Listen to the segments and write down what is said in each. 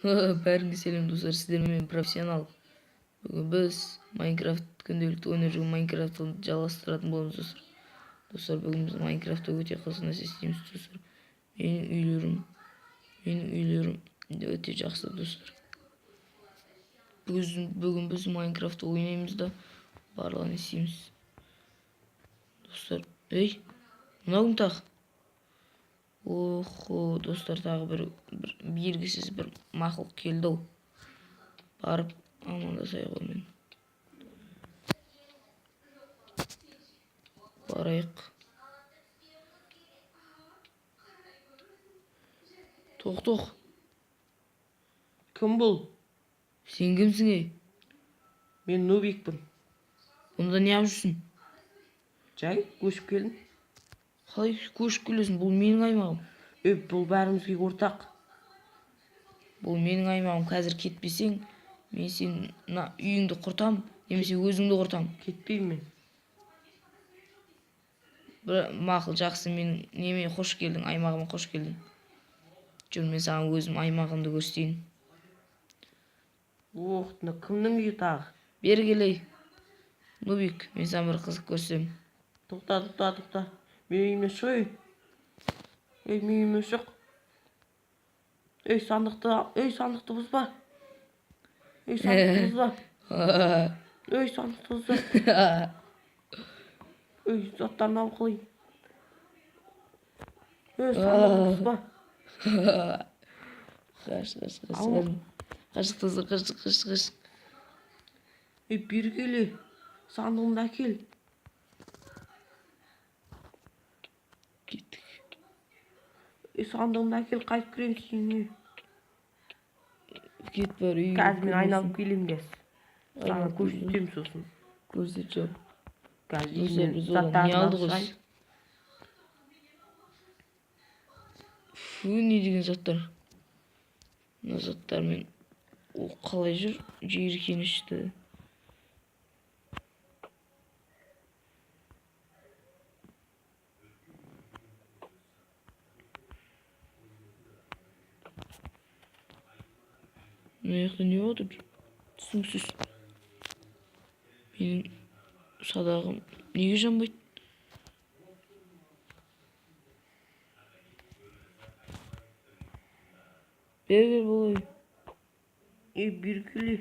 Бәріңе сәлем, достар, сіздермен профессионал. Бүгін біз Майнкрафт күнделікті ойнап жүрген Майнкрафтты жалғастыратын боламыз, достар. Достар, бүгін біз Майнкрафтта өте қызық нәрсе істейміз, достар. Менің үйлерім өте жақсы, достар. Бүгін біз Майнкрафтты ойнаймыз да, барлығын істейміз. Достар, ей, мынау кім тағы? Охо, достар, тағы бір белгісіз бір мақұлық келді ау. Барып амандасайық онымен. Барайық. Тоқ, тоқ. Кім бұл? Сен кімсің, ей? Мен Нубикпін. Бұнда не алып жүрсің? Жай көшіп келдім. Қалай көшіп келесің? Бұл менің аймағым. Ей, бұл бәрімізге ортақ. Бұл менің аймағым. Қазір кетпесең, мен сенің мына үйіңді құртам, немесе өзіңді құртам. Кетпеймін мен. Бір мақұл, жақсы, менің неме, қош келдің, аймағыма қош келдің. Жүр, мен саған өзім аймағымды көрсетейін. Ох, мына кімнің үйі тағы? Бері кел, ей. Нубик, мен саған бір қызық көрсетемін. Тоқта, тоқта, тоқта. Менің үйімнен шық, ей. Ей, менің үйімнен шық. Ей, сандықты, ей, сандықты бұзба. Ей, сандықты бұзба. Ей, сандықты бұзба. Ей, заттарын алып қалайын. Ей, сандықты бұзба. Қаш, қаш, қаш. Ау. Қаш, достар, қаш, қаш, қаш. Ей, бері кел, ей. Сандығымды әкел. Кеттік. Ей, сандығымды әкел, қайтып кіремін сенің үйіңе. Кет, бар, үйге. Қазір мен айналып келемін қазір. Саған Айналып көрсетемін сосын. Көрсет, жоқ. Қазір Достар, үйімнен біз одан не заттарымды алдық алып өзі? шығайын. Фу, не деген заттар? Мына заттармен ол қалай жүр? Жиіркенішті. Мына жақта не болып жатыр? Түсініксіз. Менің садағым неге жанбайды? Бері кел, болай. Ей, бері кел, ей.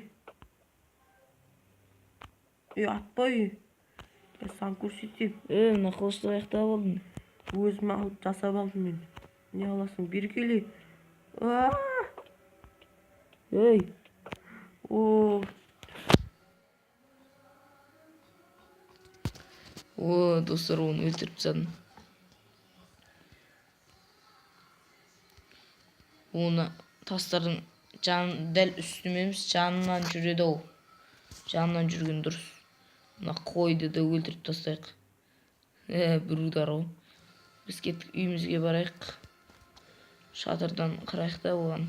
Ей, атпа, ей. Мен саған көрсетемін. Е, мына қылышты қаяқтан алдың? Өзім алып жасап алдым мен. Не аласың? Бері кел, ей. Аа! Ей, О, о, достар, оны өлтіріп тастадым. Оны тастардың жан, дәл үстімен емес, жанынан жүреді ау. Жанынан жүрген дұрыс. Мына қойды да өлтіріп тастайық. Ә, бір удар ғой. Біз кеттік, үйімізге барайық. Шатырдан қарайық та оған.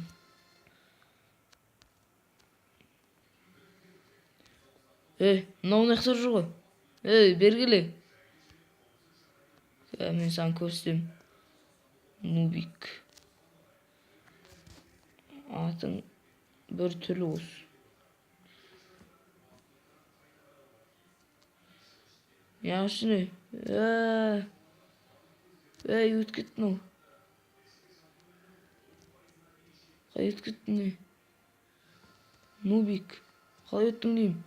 Ей, мынау мына жақта жүр ғой. Ей, бері кел. Ә, мен саған көрсетемін. Нубик. Атың бір түрлі болсын. Неғып ей? Ә, ей, өтіп кетті мынау. Қалай өтіп кеттің, не? Нубик, қалай өттің деймін?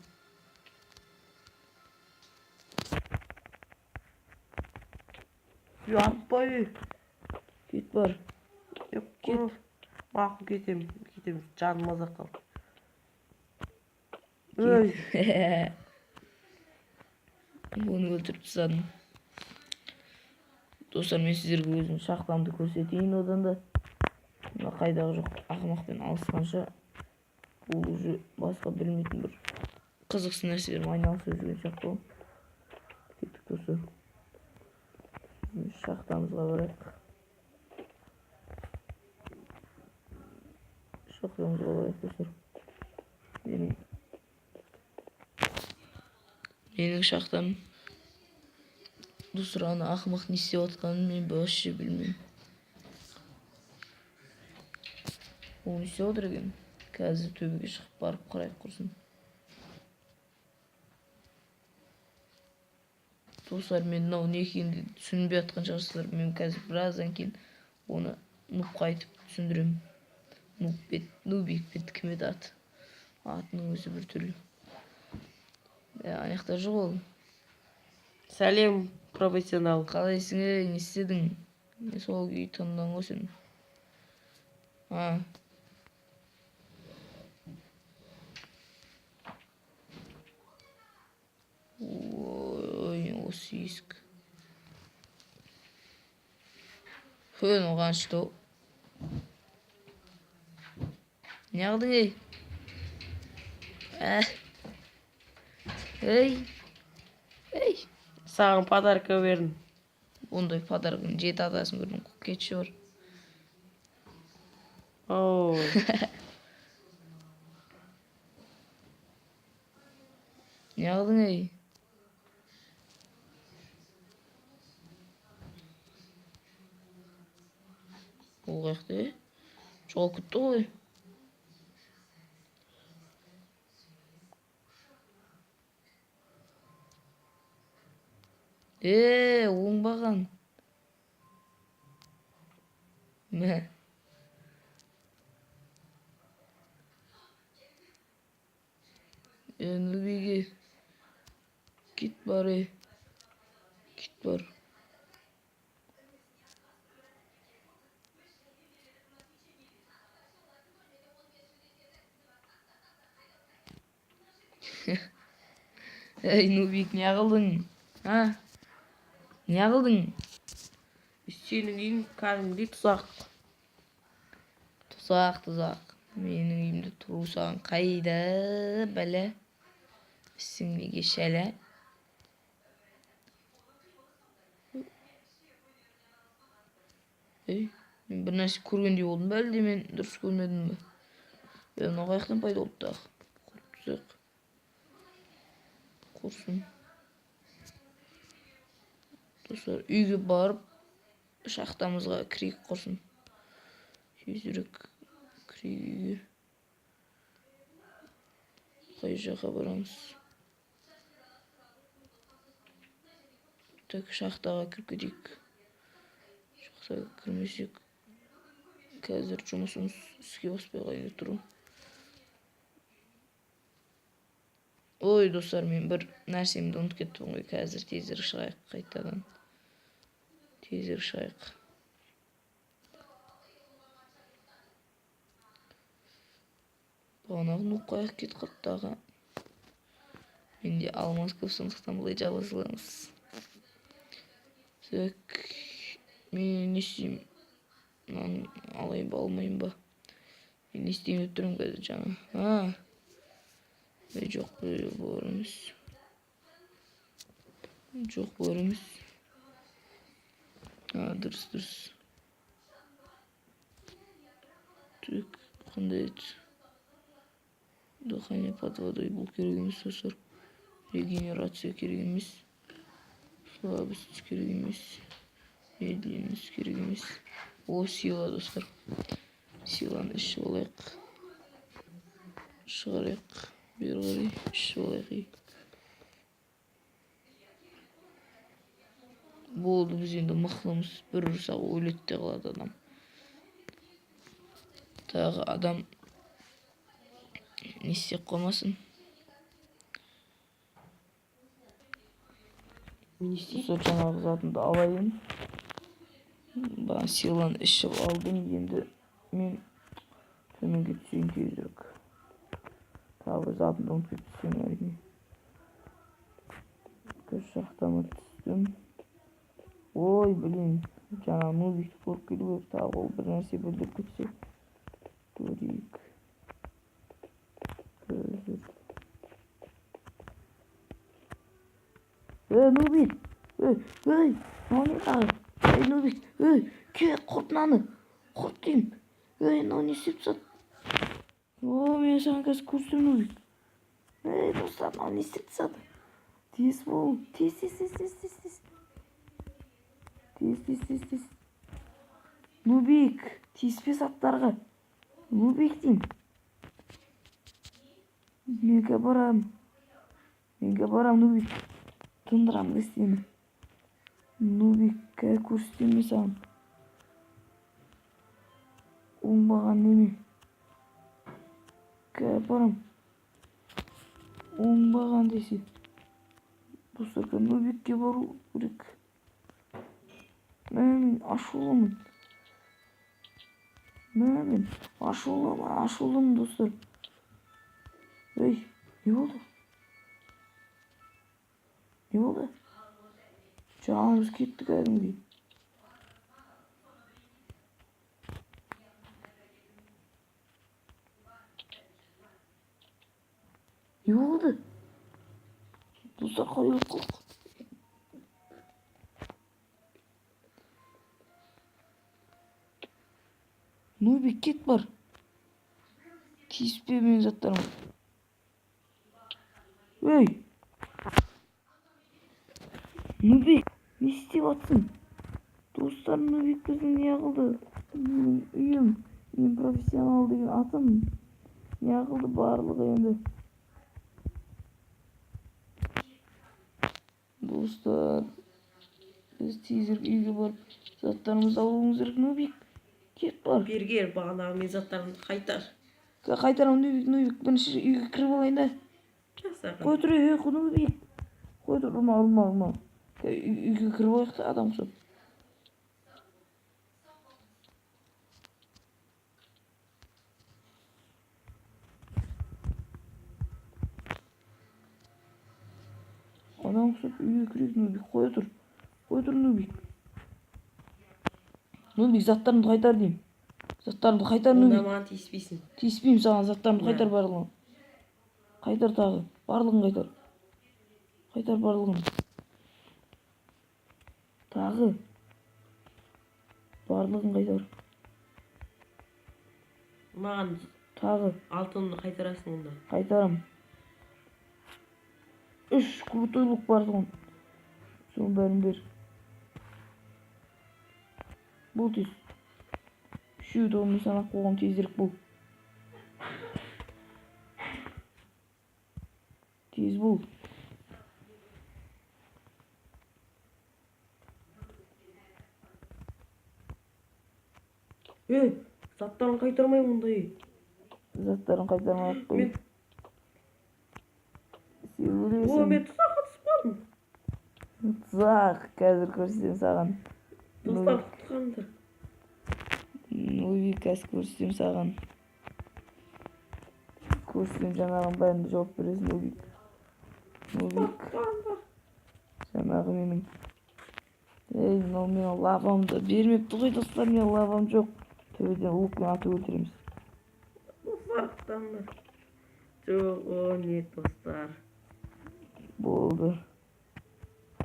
Ей, атпа, ей. Кет, бар. Ей, Кет. құр. Мақұл, кетемін, кетемін. Жаным азақ қалды. Ей, Оны өлтіріп тастадым. Достар, мен сіздерге өзімнің шахтамды көрсетейін одан да. Мына қайдағы жоқ ақымақпен алысқанша, ол уже басқа білмейтін бір қызықсыз нәрселермен айналысып жүрген сияқты ғой. Кеттік, достар. Шахтамызға барайық. Шахтамызға барайық, достар. Менің шахтам. Достар, ана ақымақ не істеп жатқанын мен вообще білмеймін. Ол не істеп отыр екен? Қазір төбеге шығып барып қарайық құрсын. Достар, мен мынау не екенін түсінбей жатқан шығарсыздар. Мен қазір біраздан кейін оны нубқа айтып түсіндіремін. Нуб, нубик бет кім еді аты? Атының өзі біртүрлі. Ана жақта жоқ ол. Сәлем, профессионал. Қалайсың, ей, не істедің? Не сол күйі тындың ғой сен. А. Ой, осы есік. Хө, оған что? Не қылдың, ей? Ә. Ей. Ей. Саған подарка бердім. Ондай подарканы жеті атасын көрдім. Кетші бар. Ой. Не қылдың, ей? Ол қаяқта, е? Жоғалып кетті ғой. Е, оңбаған. Мә. Е, Нұрбиге. Кет бар, е. Кет бар. Ей, Нубик, не қылдың? А? Не қылдың? Сенің үйің кәдімгідей тұзақ. Тұзақ, тұзақ. Менің үйімде тұру саған қайда бәле? Ісің неге шәлә? Ей, мен бір нәрсе көргендей болдым ба, әлде мен дұрыс көрмедім бе? Е, мынау қаяқтан пайда болды тағы? Құрып тастайық. Құрсын. Достар, үйге барып шахтамызға кірейік құрсын. Тезірек кірейік үйге. Қай жаққа барамыз? Так, шахтаға кіріп кетейік. Шахтаға кірмесек, қазір жұмысымыз іске баспай қалайын деп тұр ғой. Ой, достар, мен бір нәрсемді ұмытып кеттім ғой. Қазір тезірек шығайық қайтадан. Тезірек шығайық. Бағанағы нуб қаяққа кетіп қалды тағы? Менде алмаз көп, сондықтан былай жаба саламыз. Так, мен не істеймін? Мынаны алайын ба, алмайын ба? Мен не істеймін деп тұрмын қазір жаңа? А. Ей, жоқ, бұлар емес. Жоқ, бұлар емес. А, дұрыс, дұрыс. Так, қандай еді? Дыхание под водой, бұл керек емес, достар. Регенерация керек емес. Слабость керек емес. Медленность керек емес. О, сила, достар. Силаны ішіп алайық. Шығарайық. Бері қарай ішіп алайық. Ей. Болды, біз енді мықтымыз. Бір ұрсақ өледі де қалады адам. Тағы адам не істеп қалмасын. Мен не істеймін? Сол жаңағы затымды алайын. Бағана силаны ішіп алдым. Енді мен төменге түсейін тезірек. Тағы бір затымды ұмытып кетсем әрине. Қазір шахтама түстім. Ой, блин, жаңа нубикті көріп келу керек. Тағы ол бір нәрсе бүлдіріп кетсе. Көрейік. Қазір. Ей, нубик! Ей, ей, мынау не тағы? Ей, нубик, ей, кел, құрт мынаны. Құрт деймін. Ей, мынау не істеп тастады? О, мен саған қазір көрсетемін, нубик. Ей, достар, мынау не істеп тастады? Тез бол, тез, тез, тез, тез, тез, тез. Тез, тез, тез, тез. Нубик, тиіспе заттарға. Нубик деймін. Мен барам. Мен барам, Нубик. Тындырамын сені. Нубик, көрсетемін мен саған. Оңбаған неме. Барам. Оңбаған десе. Достар, Нубикке бару керек. Мен ашулымын. Мен ашулымын, ашулымын, достар. Ей, не болды? Не болды? Жанымыз кетті кәдімгідей. Не болды? Достар, қалай өліп қалдық? Нубик, кет бар. Тиіспе менің заттарыма. Ей! Нубик, не істеп жатсың? Достар, Нубик бізді не қылды? Менің үйім, мен профессионал деген атым. Не қылды барлығы енді? Достар, біз тезірек үйге барып заттарымызды алуымыз керек. Нубик, кет бар. Бері кел, бағанағы менің заттарымды қайтар. Қайтарамын, Нубик, Нубик, бірінші үйге кіріп алайын да. Саған. Қой тұр, ей, Нубик. Қой тұр, ұрма, ұрма, ұрма. Үйге кіріп алайық та адам құсап. Адам құсап үйге кірейік, Нубик. Қоя тұр. Қоя тұр, Нубик. Нубик, заттарымды қайтар деймін. Заттарымды қайтар, Онда Нубик. маған тиіспейсің. Тиіспеймін саған, заттарымды Мә. қайтар барлығын. Қайтар тағы. Барлығын қайтар. Қайтар барлығын. Тағы. Барлығын қайтар. Маған Тағы. алтынды қайтарасың онда. Қайтарам. Үш крутой лук бар тұғын. Соның бәрін бер. Бол тез. Үшеуі тұғын, мен санап қойғам, тезірек бол. Тез бол. Ей, заттарын қайтармаймын онда, ей. Заттарын қайтармай ақ қой. Мен Сен О, өлесің. мен тұзаққа түсіп қалдым. Тұзақ, қазір көрсетемін саған. Достар, құтқарыңдар. Нубик, қазір көрсетемін саған. Көрсетемін, жаңағының бәріне жауап бересің, Нубик. Нубик, Құтқарыңдар. жаңағы менің. Ей, мынау менің лавамды бермепті ғой, достар, менің лавам жоқ. Төбеден лукпен атып өлтіреміз. Достар, құтқарыңдар. Жоқ, о, нет, достар. Болды.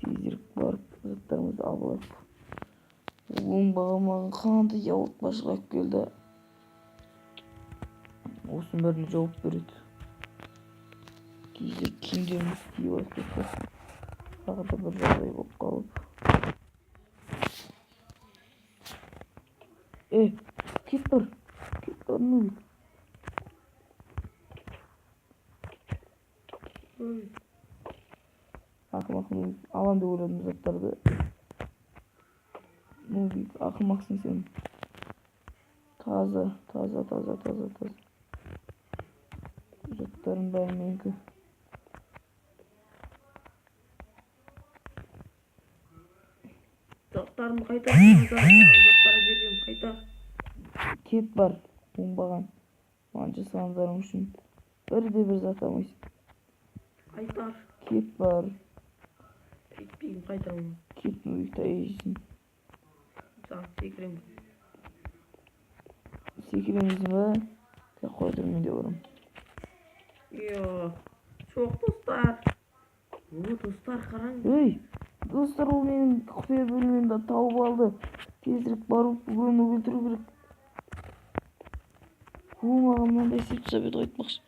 Тезірек барып заттарымызды алып алайық. Оңбаған маған қандай ауыртпашылық алып келді. Осының бәріне жауап береді. Тезірек киімдерімізді киіп алайық, достар. Тағы да бір жағдай болып қалып. Ей, кет бар. Кет бар, Нубик. Ой, Ақымақ Нубик. Алам деп ойладым заттарды. Нубик, ақымақсың сен. Таза, таза, таза, таза, таза. Заттардың бәрі менікі. Заттарымды қайтар. Заттары берген, қайтар. Кет бар, оңбаған. Маған жасағандарың үшін бірде бір зат алмайсың. Қайтар. Кет бар, Өйтпеймін, қайтарамын. Кет, Нубик, таяйсың. Саған секіремін. Секіреміз ба? Так, қоя тұр, мен де барамын. Йо, жоқ, достар. О, достар, қараңыз. Ей, достар, ол менің құпия бөлмемді тауып алды. Тезірек барып оны өлтіру керек. О, маған мынандай істеп тастап еді ғой айтпақшы.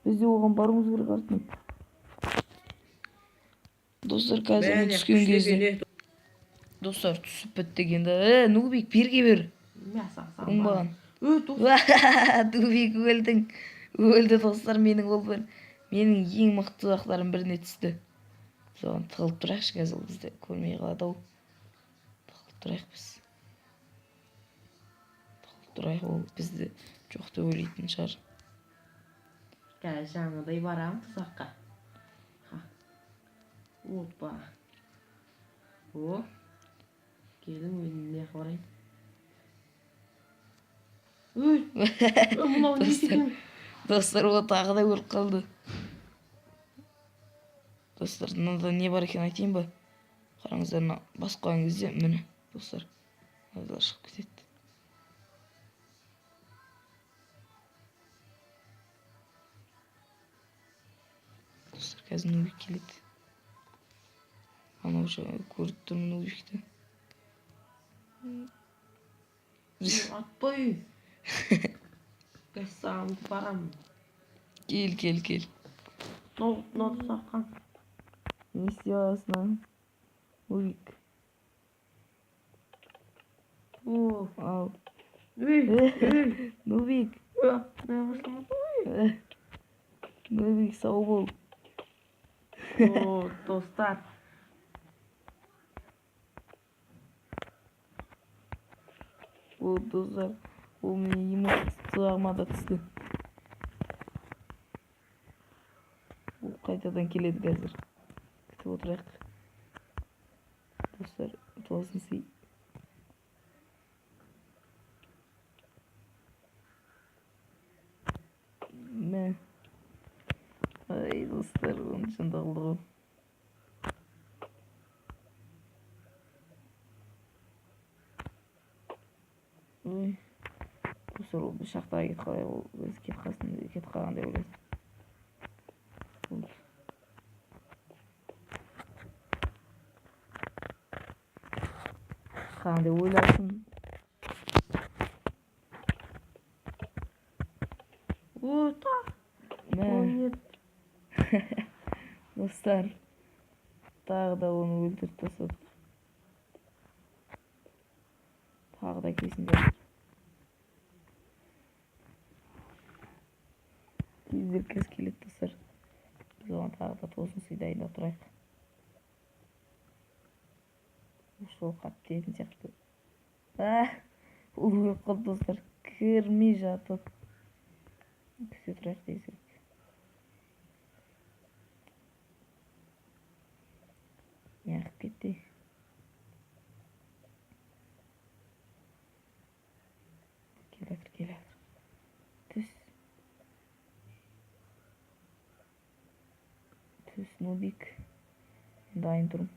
Біз де оған баруымыз керек артынан. Достар, қазір мен Міне, түскен күшті кезде. екен, Достар, түсіп біттік енді. Е, Нубик, берге бер. Мә, саған, саған. Оңбаған. Ей, дос. Нубик, өлдің. Өлді, достар, менің ол бір менің ең мықты тұзақтарым біріне түсті. Соған тығылып тұрайықшы, қазір ол бізді көрмей қалады ау. Тығылып тұрайық біз. Тығылып тұрайық, ол бізді жоқ деп ойлайтын шығар. Қазір жаңағыдай барамын тұзаққа. Ха. Опа. О. Келің, мен мына жаққа барайын. Ой, ой, мынау не Достар. деген? Достар, ол тағы да өліп қалды. Достар, мынада не бар екенін айтайын ба? Қараңыздар, мына басып қойған кезде, міне, достар, мыналар шығып кетеді. Достар, қазір Нубик келеді. Анау көріп тұрмын Нубикті. Атпай. Қазір саған барамын. Кел, кел, кел. Мынау, мынау тұзаққа. Не істей аласың, а? Нубик? О, Ал. ей, ей. Нубик. Ой, мына жаққа. Нубик, сау бол. О, достар. Ол, достар, ол менің ең мықты тұзағыма да түсті. Ол қайтадан келеді қазір. Күтіп отырайық. Достар, тосын сый. Мә. Ай, достар, оны жынды қылды ғой. Ой. Достар, ол біз шахтаға кетіп қалайық, ол біз кетіп қалсын, кетіп қалған деп ойласын. Болды. Қалған деп ойласын. О, так. Мә. О, нет. Достар, тағы да оны өлтіріп тастадық. Тағы да келсін жатыр. Тезірек кез келеді, достар. Біз оған тағы да тосын сый дайындап тұрайық. Сол қатты тиетін сияқты. А, ол өліп қалды, достар. Кірмей жатып. Күте тұрайық тезірек. Неғып кетті? Келе жатыр, келе жатыр. Түс. Түс, Нубик. Мен дайын тұрмын.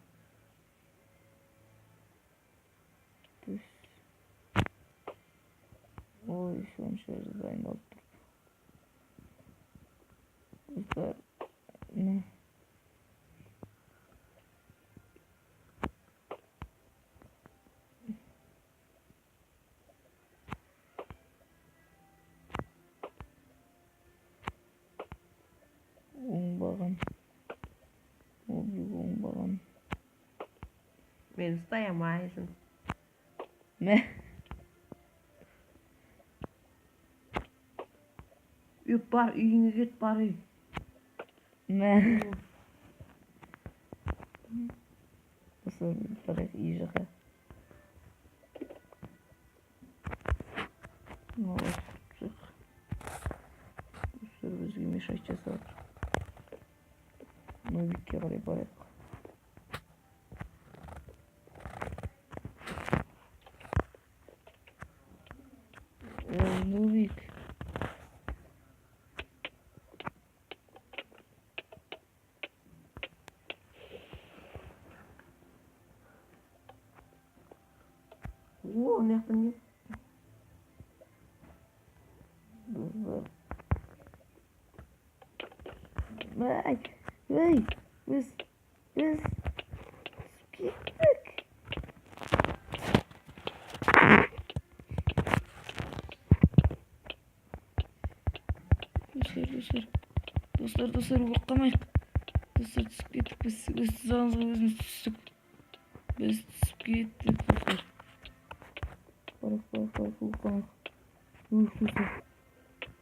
Түс. Ой, сонша дайындалып тұр. Достар, міне. Оңбаған. Нубик оңбаған. Мені ұстай алмайсың. Мә. Үй, бар, үйіңе кет, бар, үй. Мә. Достар, біз барайық үй жаққа. Мыналар құртсақ. Достар, бізге мешать жасап жатыр. Нубикке қарай барайық. Ой, Нубик. О, мына жақта не? Достар. Ай, ей, біз түсіп кеттік. Достар, достар, достар, достар, өліп қалмайық. Достар, түсіп кеттік біз, өз тұзағымызға өзіміз түстік. Біз түсіп кеттік, достар. Барайық, барайық, барайық, өліп қалмайық. Ух, достар.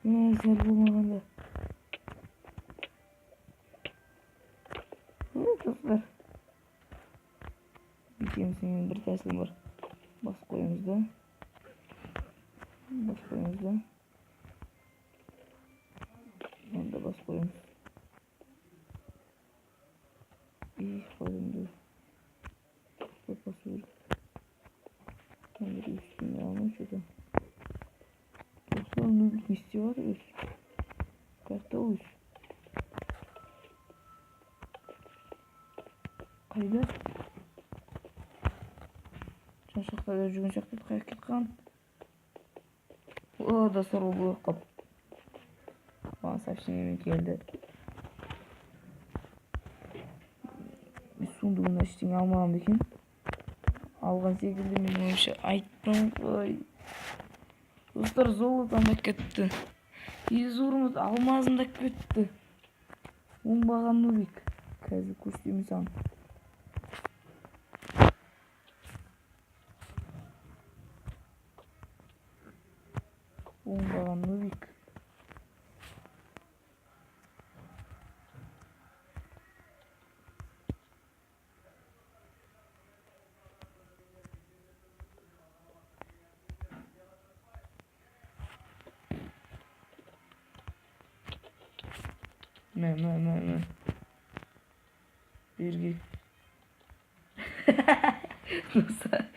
Сәл болмағанда. Достар. Бүйтеміз, менің бір тәсілім бар. Бас қоямыз да. Бас қоямыз да. Мынаны да бас қоямыз. И қойдым. Басу керек. Мына бір үстіне алмай что-то. Достар, нубик не істеп жатыр өзі? Қаяқта ол өзі? Қайда? Жан жақта жүрген сияқты еді, қаяққа кетіп қалған? О, достар, ол болып қалды. Маған сообщениемен келді. Мен сундугына ештеңе алмаған ба екен? Алған секілді менің ойымша. Айттым ғой. Достар, золотом алып кетті. Изумруд, алмазын да алып кетті. Оңбаған нубик. Қазір көрсетемін саған. Оңбаған нубик. Мә, мә, мә, мә. Берге. Достар.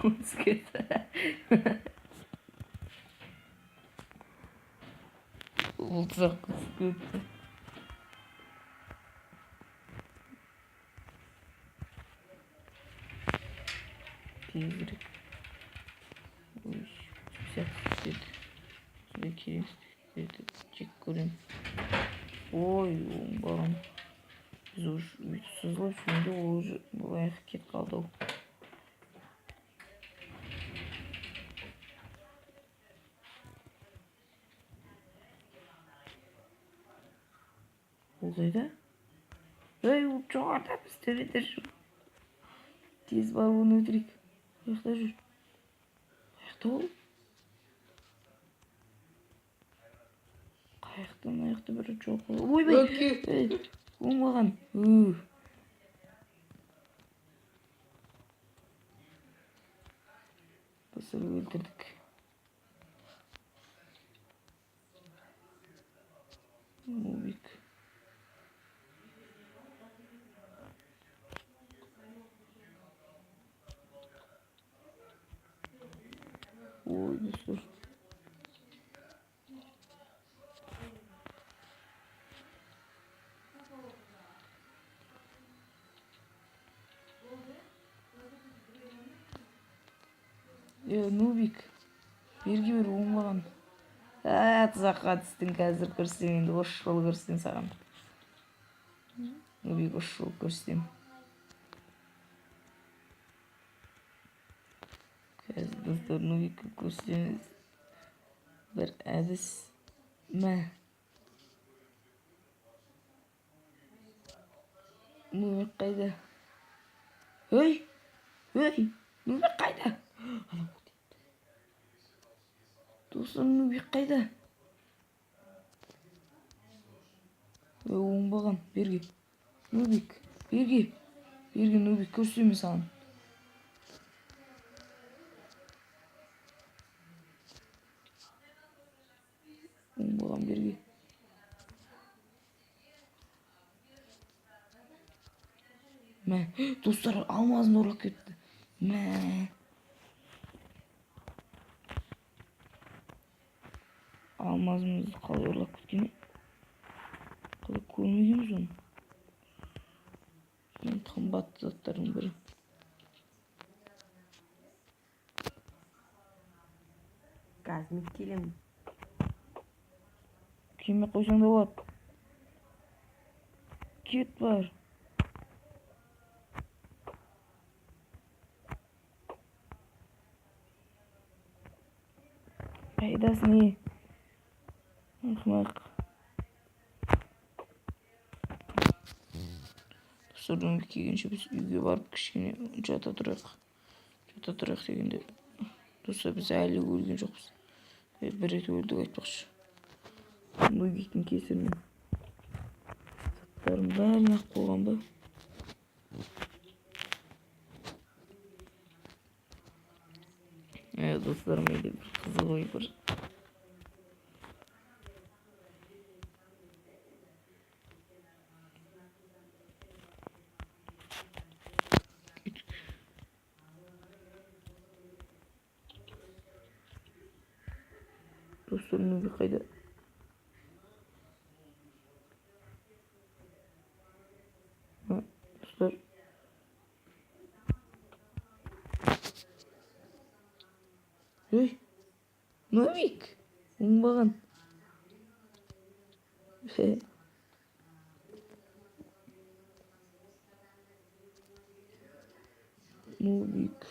Ұмытып кетті. Бұл тұзаққа түсіп кетті. Тезірек. Ой, сияқты түседі. Осындай келеңсіздіктерді жек көремін. Ой, оңбаған. Біз уже өйтіп сызылып жүргенде ол уже былай кетіп қалды ау. Ол қайда? Ей, ол жоғарыда, біз төменде жүр. Тез барып оны өлтірейік. Қаяқта жүр? Қаяқта ол? Қаяқта, мына жақта бір жоқ. Ойбай! Ей, оңбаған. Достар, өлтірдік. Нубик. Ой, достар. Нубик. Берге бер, оңбаған. Ә, тұзаққа түстің, қазір көрсетемін енді, осы жолы көрсетемін саған. Нубик, осы жолы көрсетемін. Қазір, достар, нубикке көрсетеміз. Бір әдіс. Мә. Нубик қайда? Ей! Ей! Нубик қайда? Анау Достар, нубик қайда? Ей, оңбаған, берге. Нубик, берге. Берге, нубик, көрсетемін саған. Оңбаған, берге. Мә, достар, алмазын ұрлап кетті. Мә. Алмазымызды қалай ұрлап кеткен? Қалай көрмегенбіз оны? Ең қымбат заттардың бірі. Қазір мен келемін. Келмей қойсаң да болады. Кет бар. Қайдасың, е? Ақымақ. Достар, нубик келгенше біз үйге барып кішкене жата тұрайық. Жата тұрайық дегенде, Достар, біз әлі өлген жоқпыз. Бір рет өлдік айтпақшы. Нубиктің кесірінен. Заттардың бәрін ақ қойған ба? Достар, менде бір қызық ой бар. Достар, Нубик қайда? Ha, dostlar. Ей, Нубик, оңбаған. Нубик.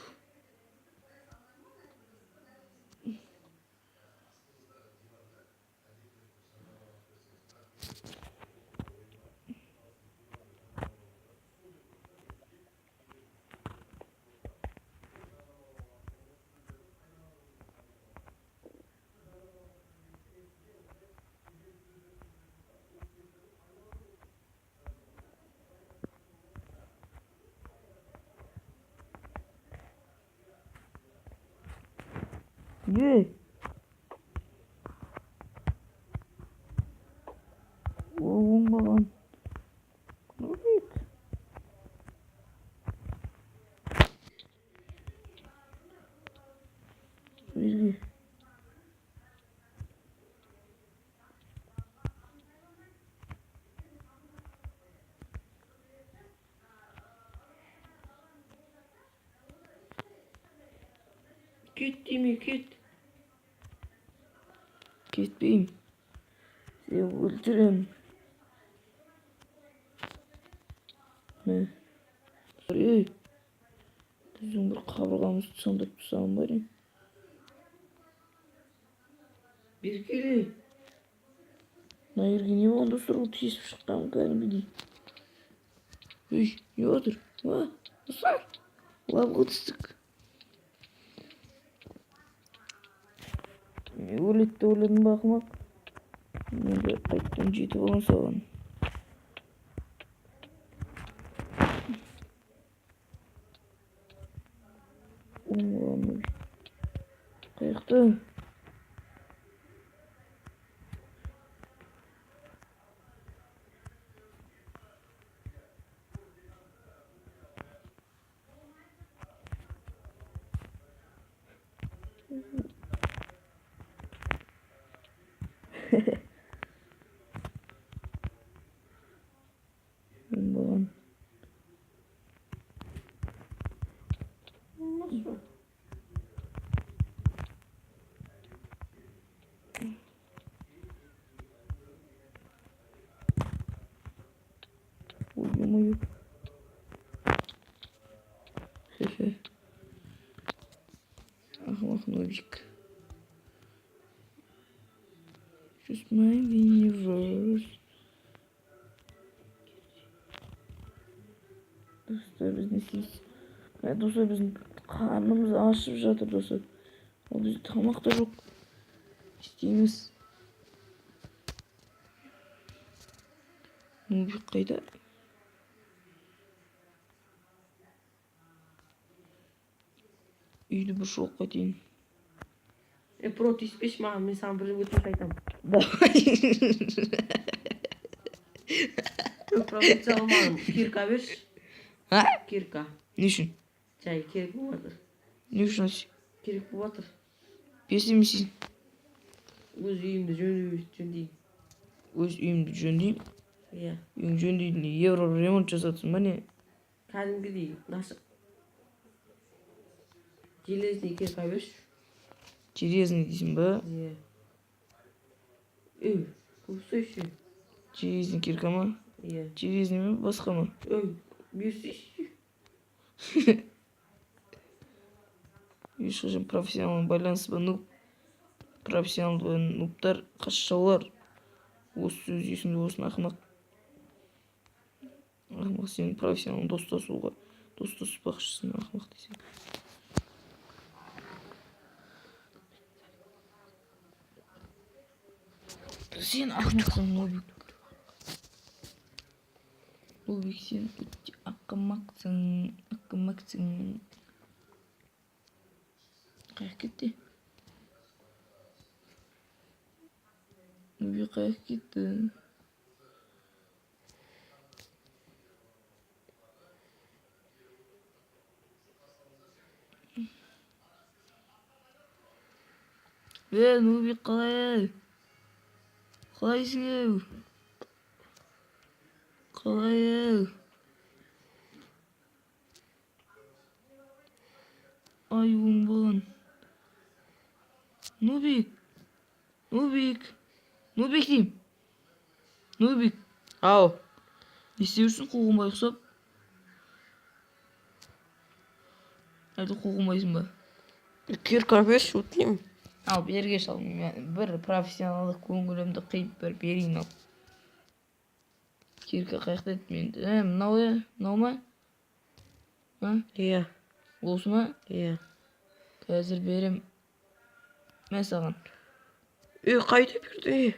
Не? О, оңбаған. Нубик. Бізге. Кет деймін, кет. Кетпеймін. Сені өлтіремін. Мә. Ей. Біздің бір қабырғамызды сындырып тастаған ба не? Бері кел. Мына жерге не болған, достар? Ол тесіп шыққан кәдімгідей. Ей, не жатыр? А, достар, лавға түстік. Мен өледі деп ойладым ба, ақымақ? Енді қайтадан жетіп аламын саған. Оңбаған. Қаяқта? Оңбаған. Nasıl? Ой, ё-моё. Хе-хе. Ақымақ Нубик. Just my universe. Достар, біз не істейміз? Ә, достар, біздің қарнымыз ашып жатыр, достар. Ал бізде тамақ та жоқ. Не істейміз? Нубик қайда? Үйді бір шолып қайтайын. Е, бро, тиіспеші маған, мен саған бір өтініш айтамын. Давай. Е, бро, сен маған кирка берші. А? Кирка. Не үшін? Жай, керек болып жатыр. Не үшін? Керек болып жатыр. Берсем сен. Өз үйімді жөндеймін. Өз үйімді жөндеймін. Иә. Үйің жөндейтін евро ремонт жасатсың ба, не? Кәдімгідей нашық. Железный кирка берші. Железный дейсің ба? Иә. Ей, көпсейші. Железный кирка ма? Иә. Железный ме, басқа ма? Ей, берсейші. Ешқашан профессионалмен байланыспа, нуб. Профессионал нубтар қашшаулар. Осы сөз есіңде болсын, ақымақ. Ақымақ, сен профессионал достасуға достаспақшысың, ақымақ десең. Сен ақымақсың, Нубик. Нубик, сен өте ақымақсың, ақымақсың. Қаяқ кетті? Нубик қаяқ кетті? Е, Нубик, қалай? Қалайсың, еу? Қалай, еу? Ай, оңбаған. Нубик. Нубик. Нубик деймін. Нубик. Ау. Не істеп жүрсің қуғынбай ұқсап? Әлде қуғынбайсың ба? Кирка берші, өтінемін. Ал берге шал, мен бір профессионалдық көңілімді қиып бір берейін ал. Кирка қаяқта еді мен? Ә, мынау е, мынау ма? А, Иә, осы ма? иә. Қазір берем. Мә саған. Ей, қайда берді? Ей?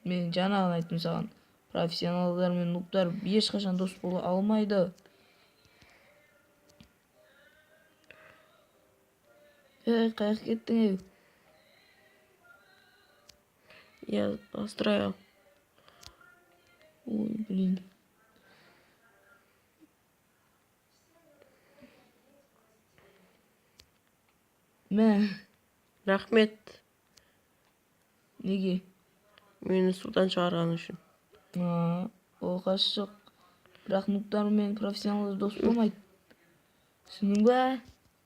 Мен жаңа ғана айттым саған. Профессионалдар мен нубтар ешқашан дос бола алмайды. Ей, қаяқ кеттің, ей? Я застрял. Ой, блин. Мә, Рахмет. неге? Мені судан шығарған үшін. А, оқасы жоқ. Бірақ нубтар мен профессионалдар дос болмайды. Түсіндің ба?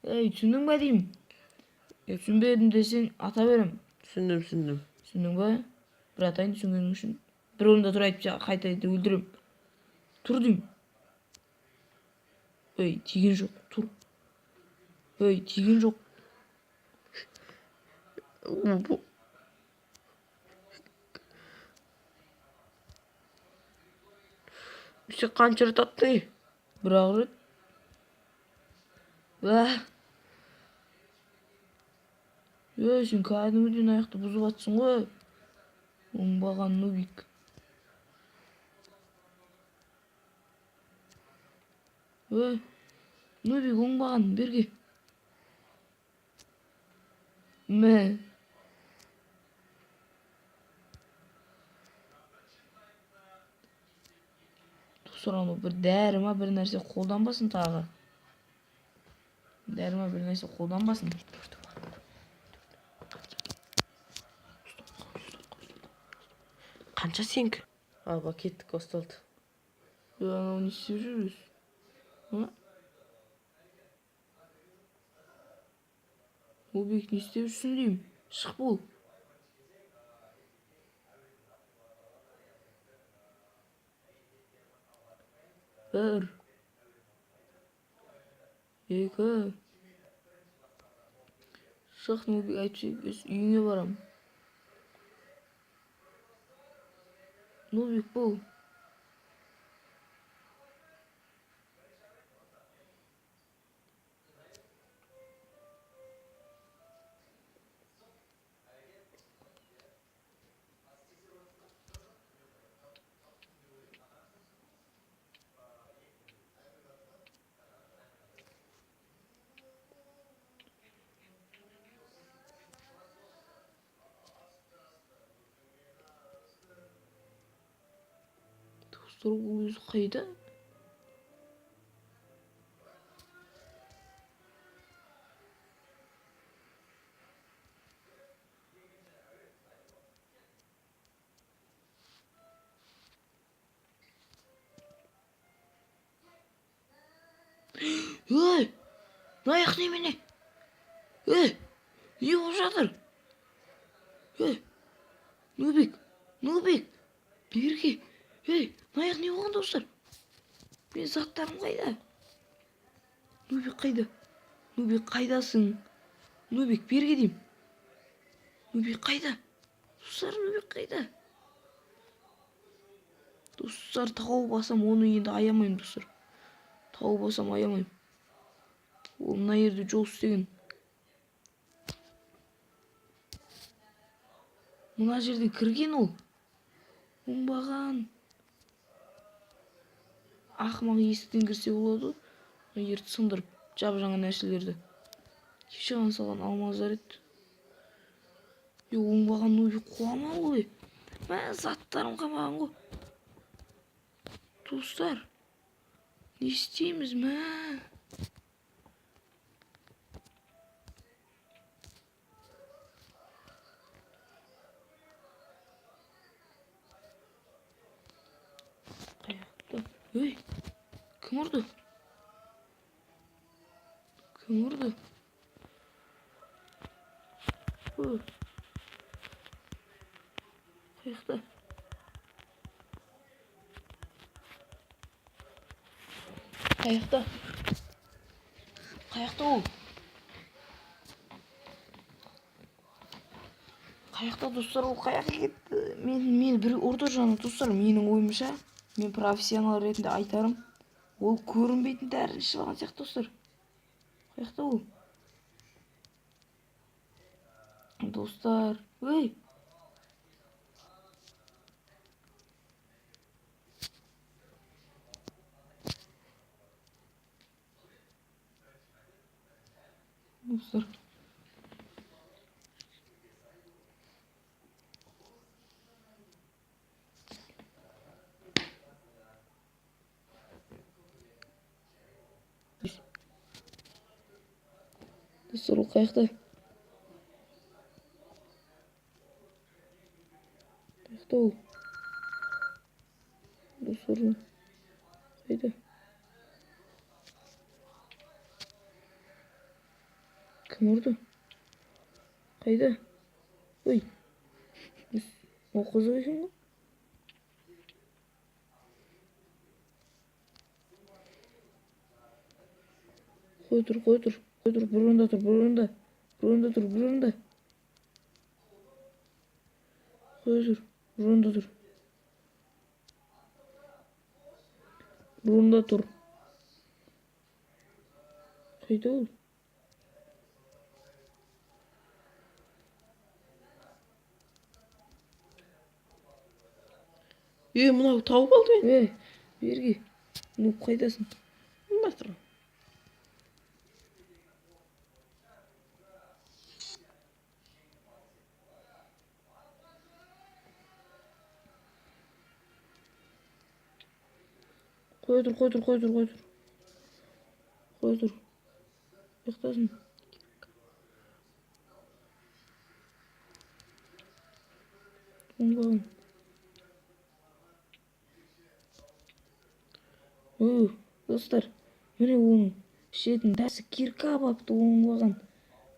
Ей, түсіндің ба деймін. Түсінбедім десең, ата берем. Түсіндім, түсіндім. Түсіндің ба? Бір атайын түсінгенің үшін. Бір орында тұр айтып, қайта қайта өлтірем. Тұр деймін. Ей, тиген жоқ, тұр. Ей, тиген жоқ. Сен қанша рет аттың, ей? Бір ақ рет. Уә. Ей, сен кәдімгідей аяқты бұзып атсың ғой. Оңбаған нубик. Ей, нубик, оңбаған, берге. Мә. Достар, анау бір дәрі ма, бір нәрсе қолданбасын тағы. Дәрі ма, бір нәрсе қолданбасын. Қанша сенікі? Алба, кеттік, басталды. Ей, анау не істеп жүр өзі? А? Нубик, не істеп жүрсің деймін. Шық бол. Бір. Екі. Шық, Нубик, әйтпесе өз үйіңе барам. Нубик, бол. Достар, ол өзі қайда? Ей, мына аяқ немене? Ей, не болып жатыр? Ей, Нубик, Нубик, берге. Ей, мына аяқ не болған, достар? Менің заттарым қайда? Нубик қайда? Нубик, қайдасың? Нубик, берге деймін. Нубик қайда? Достар, Нубик қайда? Достар, тауып алсам, оны енді аямаймын, достар. Тауып алсам, аямаймын. Ол мына жерде жол істеген. Мына жерден кірген ол. Оңбаған. Ақымақ есіктен кірсе болады ғой. Мына жерді сындырып, жап жаңа нәрселерді. Кеше ғана салған алмаздар еді. Е, оңбаған нубик қуа ма ол? Мә, заттарым қалмаған ғой. Достар, не істейміз, мә? Қаяқта? Ей, кім ұрды? Кім ұрды? Ой. Қаяқта? Қаяқта? Қаяқта ол? Қаяқта, достар, ол қаяққа кетті? Мен біреу ұрды жаңа, достар, менің ойымша, мен профессионал ретінде айтарым, ол көрінбейтін дәріні ішіп алған сияқты, достар. Қаяқта ол? Достар, ей! Достар. Достар, ол қаяқта? Қаяқта ол? Достар, қайда? Кім ұрды? Қайда? Ой. Ол қызық екен ғой. Қой тұр, қой тұр, қой тұр, бір орында тұр, бір орында. Бір орында тұр, бір орында. Қой тұр, бір орында тұр. Бір орында тұр. Қайда ол? Е, мынау тауып алды мені. Ей, берге. Ну, қайдасың? Мына тұр. Қой тұр, қой тұр, қой тұр, қой тұр. Қой тұр. Ұйықтасын. Оңбаған. О, достар, міне оның ішетін дәрісі, кирка алыпты оңбаған.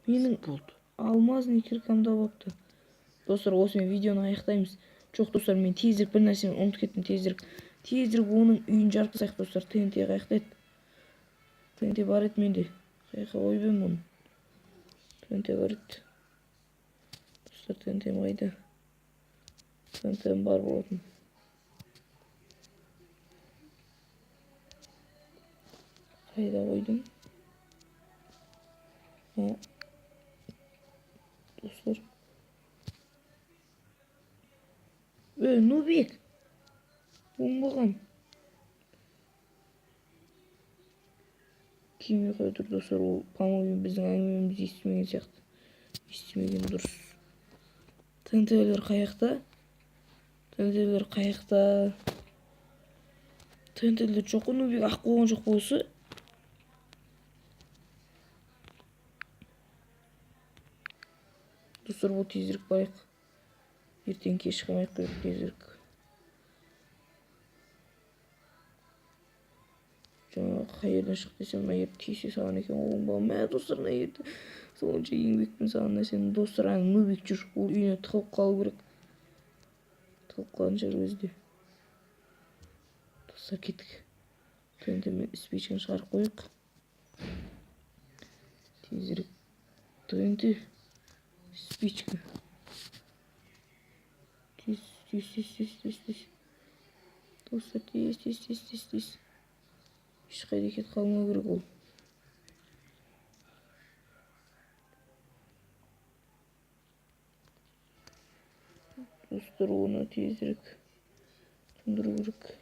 Менің Болды. алмазный киркамды алыпты. Достар, осымен видеоны аяқтаймыз. Жоқ, достар, мен тезірек бір нәрсені ұмытып кеттім, тезірек. Тезірек оның үйін жарып тастайық, достар. ТНТ қаяқта еді? ТНТ бар еді менде. Қаяққа қойып едім оны? ТНТ бар еді. Достар, ТНТ қайда? ТНТ бар болатын. Қайда қойдым? Ha. Достар. Ей, Нубик. Оңбаған. Келмей қоя тұр, достар. Ол, по-моему, біздің әңгімемізді естімеген сияқты. Естімеген дұрыс. ТНТ-лер қаяқта? ТНТ-лер қаяқта? ТНТ-лер жоқ қой, Нубик ақ қойған жоқ болса. Достар, бұл тезірек барайық. Ертең кеш қалмай ақ қояйық тезірек. Жаңа қай жерден шықты десем, мына жерді тиісе салған екен ғой оңбаған. Мә, достар, мына жерді сонша еңбекпен салған нәрсені, достар, ана Нубик жүр. Ол үйіне тығылып қалу керек. Тығылып қалған шығар өзі де. Достар, кеттік. ТНТ мен спичканы шығарып қояйық. Тезірек ТНТ, спичка. Тез, тез, тез, тез, тез, тез. Достар, тез, тез, тез, тез, тез. Ешқайда кетіп қалмау керек ол. Достар, оны тезірек тындыру керек.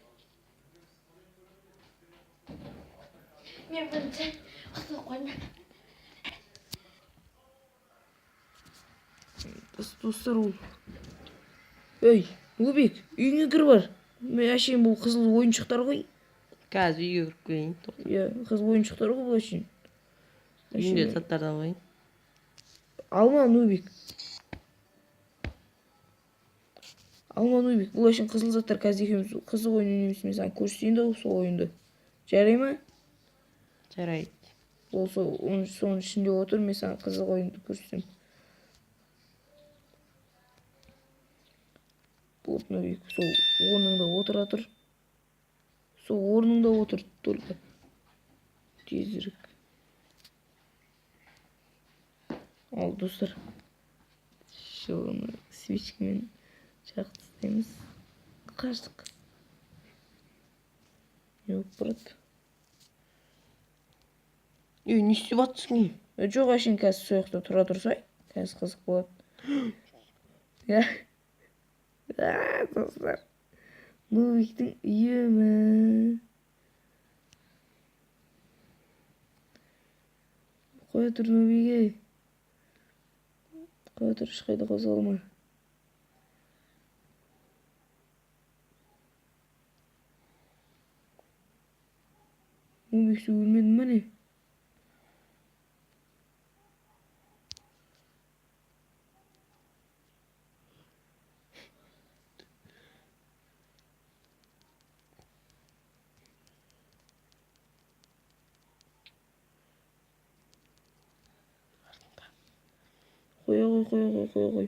Мен бірінші қызыл қойдым. Достар, ол. Ей, Нубик, үйіңе кір, бар. Мен әшейін, бұл қызыл ойыншықтар ғой. Қазір үйге кіріп келейін, тоқта. Иә, қызыл ойыншықтар ғой бұл әшейін. Үйімде заттарды алайын. Алма, Нубик. Алма, Нубик, бұл әшейін қызыл заттар. Қазір екеуміз қызық ойын ойнаймыз. Мен саған көрсетейін да сол ойынды. Жарай ма? Жарайды. Ол сол соның ішінде отыр, мен саған қызық ойынды көрсетемін. Болды, Нубик, сол орныңда отыра тұр. Сол орныңда отыр только. Тезірек. Ал, достар. Соны свечкамен жағып тастаймыз. Қаштық. Не болып барады? Ей, не істеп жатырсың, ей? Жоқ, әшейін қазір сол жақта тұра тұрсай. Қазір қызық болады. Иә. А, достар. Нубиктің үйі ме? Қоя тұр, Нубик, ей. Қоя тұр, ешқайда қозғалма. Нубик, сен өлмедің ба, не? Қоя ғой, қоя ғой, қоя ғой.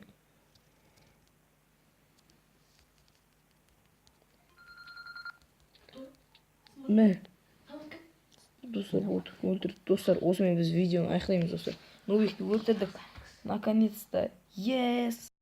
Мә. Достар, болды, өлтірдік. Достар, осымен біз видеоны аяқтаймыз, достар. Нубикті өлтірдік. Наконец-то. Yes!